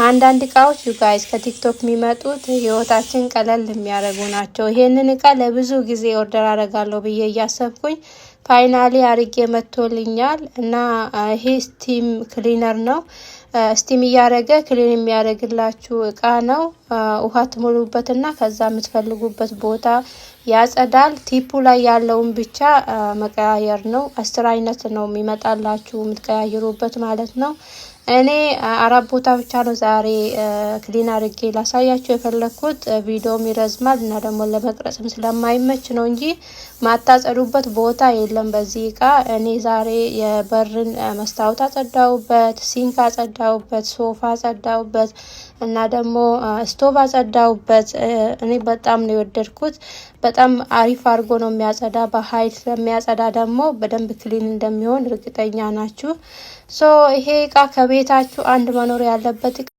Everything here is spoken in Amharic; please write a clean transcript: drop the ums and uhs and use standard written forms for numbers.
አንዳንድ እቃዎች you guys ከቲክቶክ የሚመጡት ህይወታችን ቀለል የሚያደርጉ ናቸው። ይሄንን እቃ ለብዙ ጊዜ order አደርጋለሁ ብዬ እያሰብኩኝ finally አርጌ መጥቶልኛል እና ይሄ steam cleaner ነው። Steam እያደረገ clean የሚያደርግላችሁ እቃ ነው። ውሃ ትሞሉበትና ከዛ የምትፈልጉበት ቦታ ያጸዳል። Tip ኡ ላይ ያለውን ብቻ መቀያየር ነው። 10 አይነት ነው የሚመጣላችሁ የምትቀያይሩበት ማለት ነው። እኔ አራት ቦታ ብቻ ነው ዛሬ clean አድርጌ ላሳያችሁ የፈለግኩት። ቪዲዮም ይረዝማል እና ደግሞ ለመቅረጽም ስለማይመች ነው እንጂ ማታጸዱበት ቦታ የለም በዚህ እቃ። እኔ ዛሬ የበርን መስታወት አጸዳውበት፣ sink አጸዳውበት፣ ሶፋ አጸዳውበት እና ደግሞ ስቶቭ አጸዳውበት። እኔ በጣም ነው የወደድኩት። በጣም አሪፍ አድርጎ ነው የሚያጸዳ። በሀይል ስለሚያጸዳ ደግሞ በደንብ clean እንደሚሆን እርግጠኛ ናችሁ። So ይሄ እቃ ከቤታችሁ አንድ መኖር ያለበት እቃ